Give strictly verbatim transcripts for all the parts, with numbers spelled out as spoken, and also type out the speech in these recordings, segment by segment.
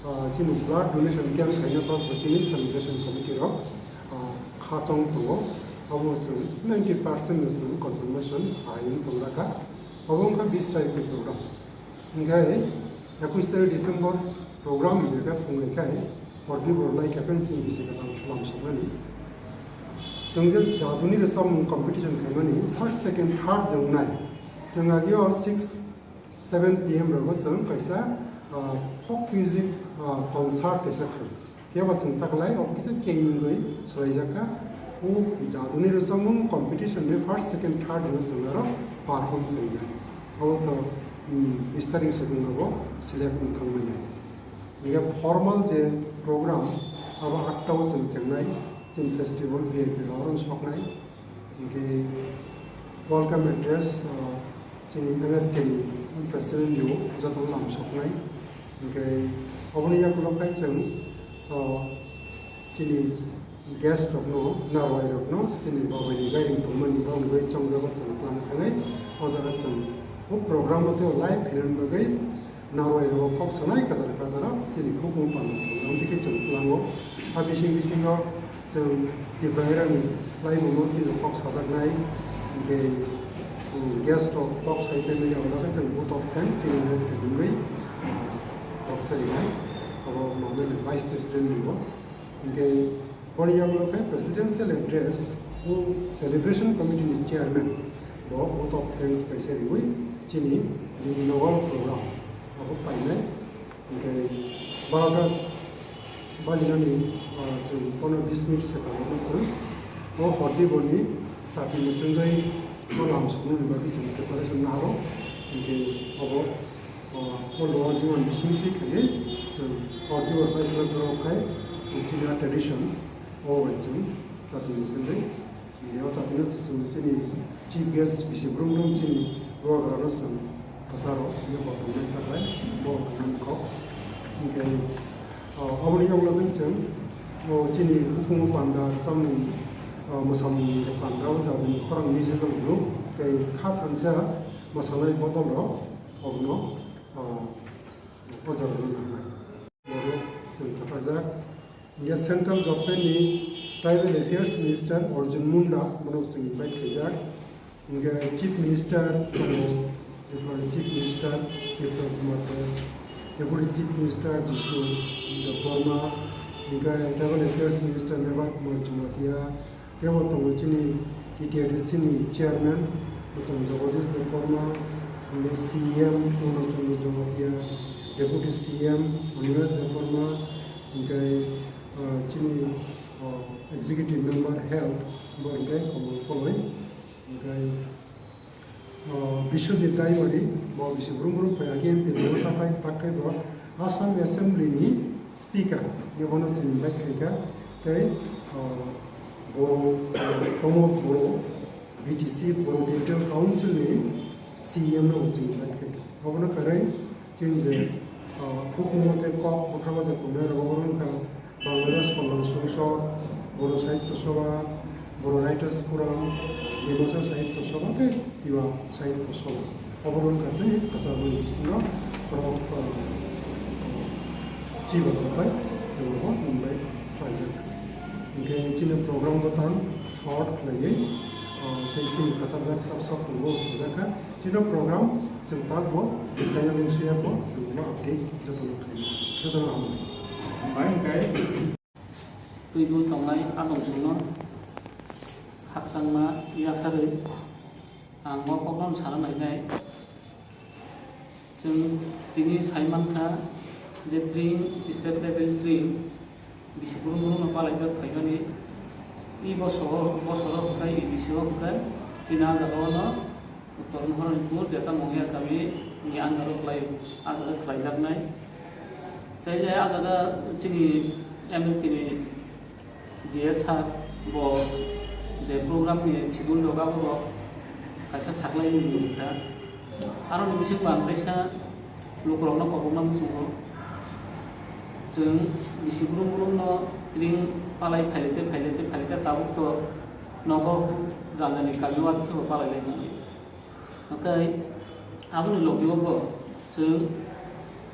Ah, chini blood donation camp khaina bagwi chini celebration committee rok, ah, kha chong tongo. Abo chwng ninety percent no chwng confirmation khaina tong lakha. Abo wngkha bis tarikh ni program. Hinkhe ekush tarikh December program hinkhe phunui khai hordi bornai khe chini bisi kwtal lam sokmani. Chwng je jaduni rwchapmung competition khaimani first, second, third je wngnai. Chwng agio six seven P M rogo chwng kaisa, ah, folk music, ah, concert kaisa khlai. Phiya ba chwng taklai o kisa chengwi swlaijakha. O jaduni rwchapmung competition ni first, second, third no chwng aro perform khlainai. Abo to, um, bis tarikh swkang abo select wng thangmani. Hinkhe formal je program abo atta o chwng chengnai, chini festival V I P rok oro soknai. Hinkhe welcome address, ah, chini M F K ni president rok jotono lam soknai. Hinkhe oboni yagulo khai chwng, ah, chini guest rokno, narwai rokno, chini babai ni gairing tongmani bagwi chongjagwi chwng plan khlai. O jaga chwng o program bo tei live khainani bagwi narwai rok kok sanai kwchar kwcharo chini khukung panda program tei khe chwng tlango. A bising bisingo chwng Tiprairani laibuma tino kok sajaknai, hinkhe, um, guest rok kok sai phaimani yago bagwi chwng vote of thanks chini khe wngwi, ah, kok sarinai. Abo mamani vice president ni bo. Hinkhe boni yagulo khe presidential address o celebration committee ni chairman bo vote of thanks kaisa riwi chini nini nogo program abo painai. Hinkhe barota bajinani, ah, chwng pono bis minute swkang no chwng o hordi boni chati mwswngwi o lam soknani bagwi chwng preparation naro. Hinkhe obo, ah, o logo jimon bising twi khaiwi chwng hordi bo bai khwlai borok khai chini tradition o bai chwng chati mwswngwi. Bini o chati no chwng chini chief guest bisi brum brum chini Bubagra no chwng kwcharo bini bo tongnai taklai bo tongnai kok. Hinkhe, o, aboni yagulo chwng o chini buphungo panda samung, o, mwsamung panda o jagani khorang musical group tei kha thansa mwsanai bodol rok obono, o, o jaga no nangnai. Bono chwng kwchajak. Hinkhe Central Government ni Tribal Affairs Minister Arjun Munda bono chwng invite khaijak. Hinkhe Chief Minister tongo, Deputy Chief Minister Biplab Kumar Deb, Deputy Chief Minister Jisu Debbarma, hinkhe Tribal Affairs Minister Mevar Kumar Jamatia, tei bo tongo chini T T A D C ni chairman, bwswng Jagadish Debbarma, hinkhe C M Purna Chandra Jamatia, Deputy C M Animesh Debbarma, hinkhe, ah, chini, ah, executive member health, bo hinkhe Komol Koloi, hinkhe, ah, Biswajit Daiwari, bo bisi brum brum phai, age M P tongo, takhai, takhai bo Assam Assembly ni Speaker, bono chini invite khaikha, tei, ah, bo, ah, Pramod Boro, B T C, Boro Digital Council ni C M no chini invite khaikha. Obono kwrwi chini je, ah, hukumu tei kok bwkhango je tongnai rok, obono wngkha Bangladesh Kalyan Songsad, Bodo Sahitya Sabha, Bodo Writers Forum, Dimasa Sahitya Sabha tei Tiwa Sahitya Sabha. Obo wngkha chini kwchangni bisingo borok, ah, chiba japai, tei bo Mumbai khlaijak. Hinkhe chini program bo tang short khlaiwi, ah, tei chini kwchajak sab sab tongo, swijak kha. Chini program chwng tak bo, khaina mungsuya bo, chwng bo update jotono khaina, jotono hambai. Hambai hinkhe. Twi dul tongnai adong chwngno khakchangma yapharwi ang o kokno sana nainai. Chwng tini sai mankha je tring, state level tring, bisi brum brumno palaijak phaimani. I bosoro, bosoro hwnkhe, i bisio hwnkhe chini ah jagao no Uttor Maharanipur, Deta Mongya kami ni under o khlai, ah jaga khlaijaknai. Tei je ah jaga chini M L P ni G S sir bo je program ni schedule rok abo bo kaisa saklai ni wngkha. Aro ni bising bo ang kaisa lukurokno kobokna muchungo. Chwng bisi brum brumno tring palai phailite, phailite, phailite tabuk to nogo ganjani kami o khe bo palai lai tongdi. Hwnkhe aboni logi o bo chwng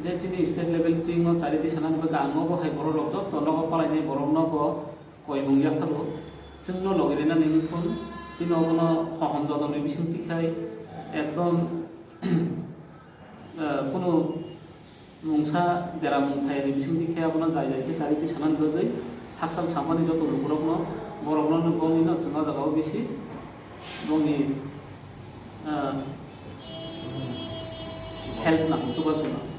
Je chini state level team no chari di sanani bagwi ang nogo hai borok rok joto nogo palainai borok nogo koimung yapharo chwngno logi rina nini phun chini obono hohom jodoni bising tikhai ekdom, eh, kunu mungsa deramung phaiyani bising tikhai abono jai jai khe chari di sanani bagwi hakchal sampani joto lukurokno borokno bongni no chwng o jaga o bisi bongni, ah, help nango, chubachu nango.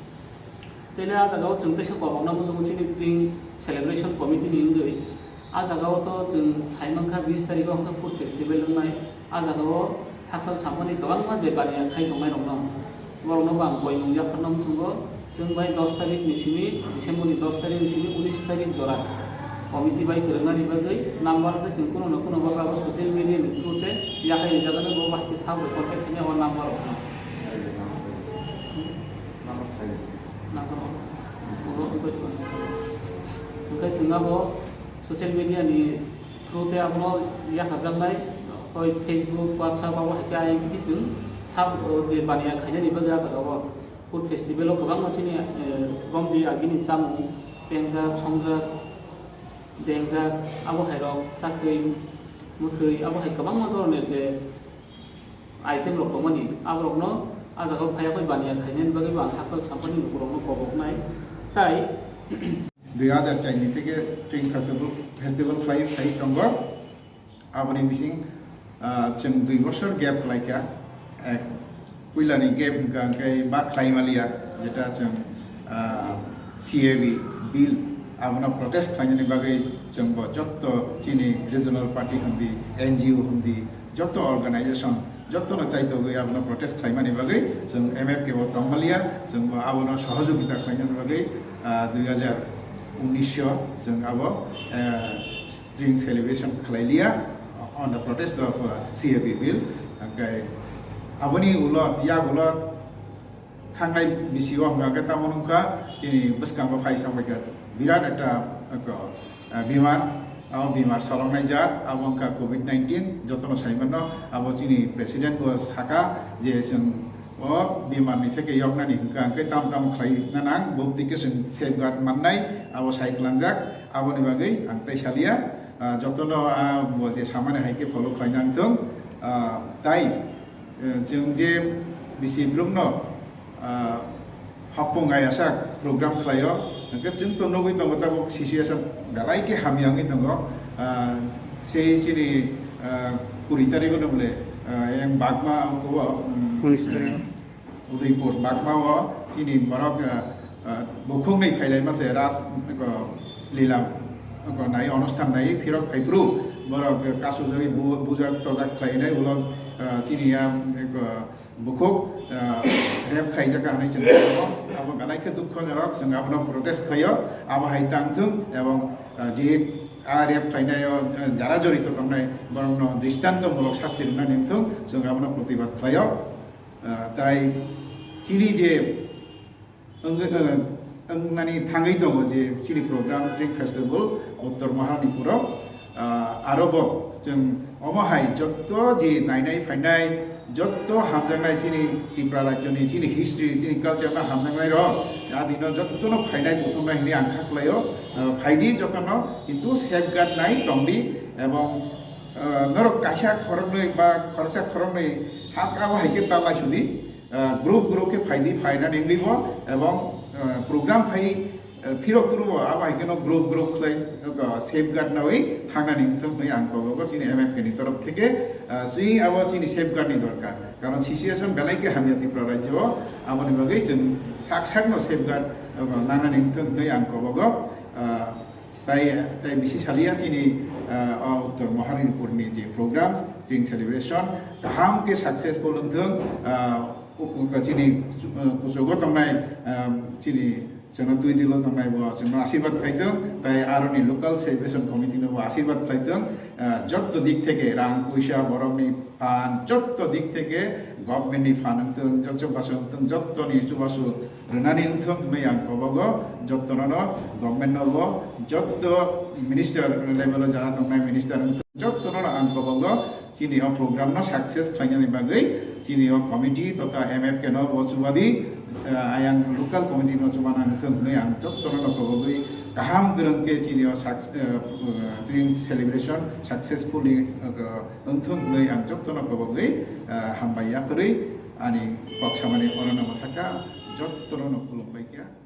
Tele a jaga o chwng teisa kobokna muchungo chini Tring Celebration Committee ni wngwi. A jaga o to chwng sai mankha bis tarikh o hwnkha food festival wngnai. A jaga o hakchal sampani kwbangma je baniya khai tongnai rokno. Borokno bo ang koimung yapharna muchungo. Chwng bai dos tarikh ni simi, December ni dos tarikh ni simi unis tarikh jora committee bai kwrwngnani bagwi number khe chwng kuno no kuno bo abo social media ni through te yakhai rijak, bo bai khe sabo contact khainai o number rok no. Number rok. Hwnkhe chwng abo social media ni through te abono yakhajaknai, hoi Facebook, WhatsApp abo hai khe ayang khe chwng sabo je baniya khainani bagwi a jaga o. Food festival o kwbangma chini, eh, romdi agini chamung, pengjak, songjak, dengjak, abo hai rok chakri, mwkhwi, abo hai kwbangma doroner je item rok tongmani, aborokno a jaga o phaiya bai baniya khainani bagwi bo ang hakchal sampani lukurokno koboknai. Tai dui hajar char ni theke Tring Festival, festival khlai, khlai tongo. Aboni bising, ah, chwng dui bosor gap khlaikha. Ek, puilani gap hwnkha hwnkhe ba khlai maliya, jeta chwng, ah, C A B bill abono protest khlainani bagwi chwng bo jotto chini regional party hwndi, N G O hwndi, jotto organization, jottono chaitogwi abono protest khlaimani bagwi chwng M F K bo tong maliya, chwng bo abono sohojogita khlainani bagwi, ah, dui hajar unis o chwng abo, eh, Tring celebration khlai liya on the protest of, uh, C A B bill. Hwnkhe aboni ulo, yak ulo thangnai bisi o hwnkha khe tamo wngkha chini bwskango phai sambai kha birat ekta, eko, uh, bimar, abo bimar solongnai jat, abo wngkha covid nineteen, jotono sai mano, abo chini president bo saka je chwng o bimar ni theke yoknani hwnkha hwnkhe tam tamo khlai na nang, bo twi khe chwng safeguard mannai, abo sai kwlangjak. Aboni bagwi ang tei salia, ah, jotono, ah, bo je samani hai khe follow khlaina wngthung, ah, tai, eh, chwng je bisi brumno, ah, hapung ayasa program khlaio, hwnkhe chwng to nugwi tongo tabuk situation belai khe hamya wngwi tongo, ah, sei chini, ah, kuri tarikh no bole, ah, yang bagma ko, mm, Unis tarikh. Udaipur bagmao chini borok, ah, ah, bukhukni phailaima se ras, ko, lila, ko, nai onusthan nai phirok phaiphru borok, ah, kasujagwi bu-, bujak tojak khlainai ulo, ah, chini ya, ko, bukhuk, ah, rape khaijak hinwi chwng abo belai khe dukhojonok, chwng abono protest khlaio, abo hai tangthung ebong, ah, je a rape khlainai o, ah, jara jorito tongnai borokno dristantomulok sasti rwnani wngthung, chwng abono protibad khlaio. Ah, tai chini je wng-, wng-, wngnani thangwi tongo je chini program Tring Festival Uttor Maharanipuro, ah, aro bo chwng omo hai jotto je nainai phainai, jotto hamjaknai chini Tripura rajyoni chini history, chini culture no hamjaknai rok, a dino jottono phainai buthumnai hinwi ang kha khlaio, ah, phaidi jotono, kintu safeguard nai tongdi ebong, ah, norok kaisa khoroknwi ba khoroksa khoroknwi hak abo hai khe ta lai sudi. Ah, group group khe phaidi, phainani wngwi bo ebong, ah, program phai, ah, phirok phuru bo abo hai kheno group group khlai, ah, safeguard nawi thangnani wngthok hinwi ang kobogo chini M F K ni torof theke, ah, chini abo chini safeguard ni dorkar, karon situation belai khe hamya Tripura rajyo o, aboni bagwi chwng sak sakno safeguard, ah, nangnani wngthok hinwi ang kobogo, ah, tai, tai bisi salia chini, ah, o Uttor Maharanipur ni je program, Tring celebration kaham khe successful wngthok, ah, Ku-, ku-, chini, uh, kuchugo tongnai, um, chini chwngno twi dilo tongnai bo chwngno asirwad khlaitong, tai aroni local celebration committee no bo asirwad khlaitong, uh, jotto dik theke rang puisa borokni phan jotto dik theke government ni phan wngtong, jotto chubasu wngtong, jottoni chubasu rwnani wngthok hinwi ang kobogo, jottono no government no bo jotto minister level o jara tongnai minister wngthok, jottono no ang kobogo. Chini o program no success khlainani bagwi chini o committee totha M F K no bo chubadi, Ayang local committee no chubanani thwng hwnwi ang jotono no kwbagwi kaham kwrwng khe chini o suc-, eh, eh, drink celebration successfully, eh, wngthwng hwnwi ang jotono kwbagwi, eh, hambai yakarwi ani kok samani orono mwthaka jotono no khulumbai kha.